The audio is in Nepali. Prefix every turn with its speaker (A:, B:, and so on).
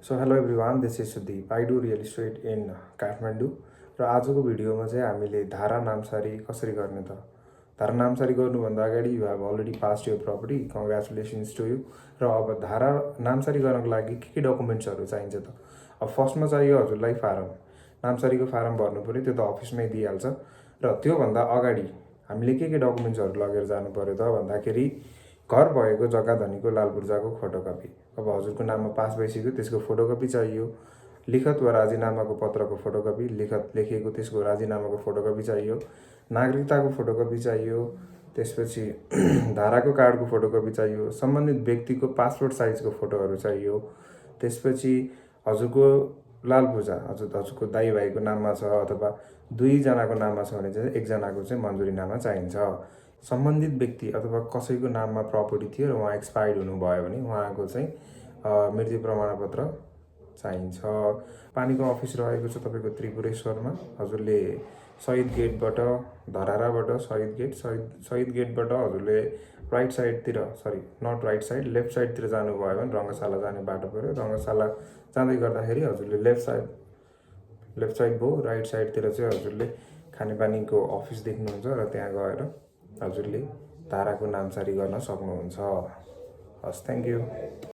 A: So hello everyone, this is Sudeep. I do real estate in Kathmandu. र आजको भिडियोमा चाहिँ हामीले धारा नामसारी कसरी गर्ने त। धारा नामसारी गर्नुभन्दा अगाडि you have already passed your property, congratulations to you. र अब धारा नामसारी गर्नको लागि के डकुमेन्ट्सहरू चाहिन्छ त। अब फर्स्टमा चाहियो हजुरलाई फारम, नामसारीको फारम भर्नु पऱ्यो, त्यो त अफिसमै दिइहाल्छ। र त्योभन्दा अगाडि हामीले के डकुमेन्ट्सहरू लगेर जानु पऱ्यो त भन्दाखेरि घर भएको जग्गा धनीको लाल पूर्जाको फोटोकपी। अब हजुरको नाममा पास भइसक्यो, त्यसको फोटोकपी चाहियो। लिखत वा राजीनामाको पत्रको फोटोकपी, लिखत लेखिएको त्यसको राजीनामाको फोटोकपी चाहियो। नागरिकताको फोटोकपी चाहियो। त्यसपछि धाराको कार्डको फोटोकपी चाहियो। सम्बन्धित व्यक्तिको पासपोर्ट साइजको फोटोहरू चाहियो। त्यसपछि हजुरको लाल पूर्जा हजुरको दाइ भाइको नाममा छ अथवा दुईजनाको नाममा छ भने चाहिँ एकजनाको चाहिँ मन्जुरीनामा चाहिन्छ। सम्बन्धित व्यक्ति अथवा कसैको नाममा प्रपर्टी थियो र उहाँ एक्सपायर्ड हुनुभयो भने उहाँको चाहिँ मृत्यु प्रमाणपत्र चाहिन्छ। पानीको अफिस रहेको छ तपाईँको त्रिपुरेश्वरमा। हजुरले शहीद गेटबाट धराराबाट शहीद गेटबाट हजुरले राइट साइडतिर, sorry not right side, left साइडतिर जानुभयो भने रङ्गशाला जाने बाटो पऱ्यो। रङ्गशाला जाँदै गर्दाखेरि हजुरले लेफ्ट साइड भयो, राइट साइडतिर चाहिँ हजुरले खानेपानीको अफिस देख्नुहुन्छ र त्यहाँ गएर हजुरले धाराको नामसारी गर्न सक्नुहुन्छ। हस्, थ्याङ्क यू।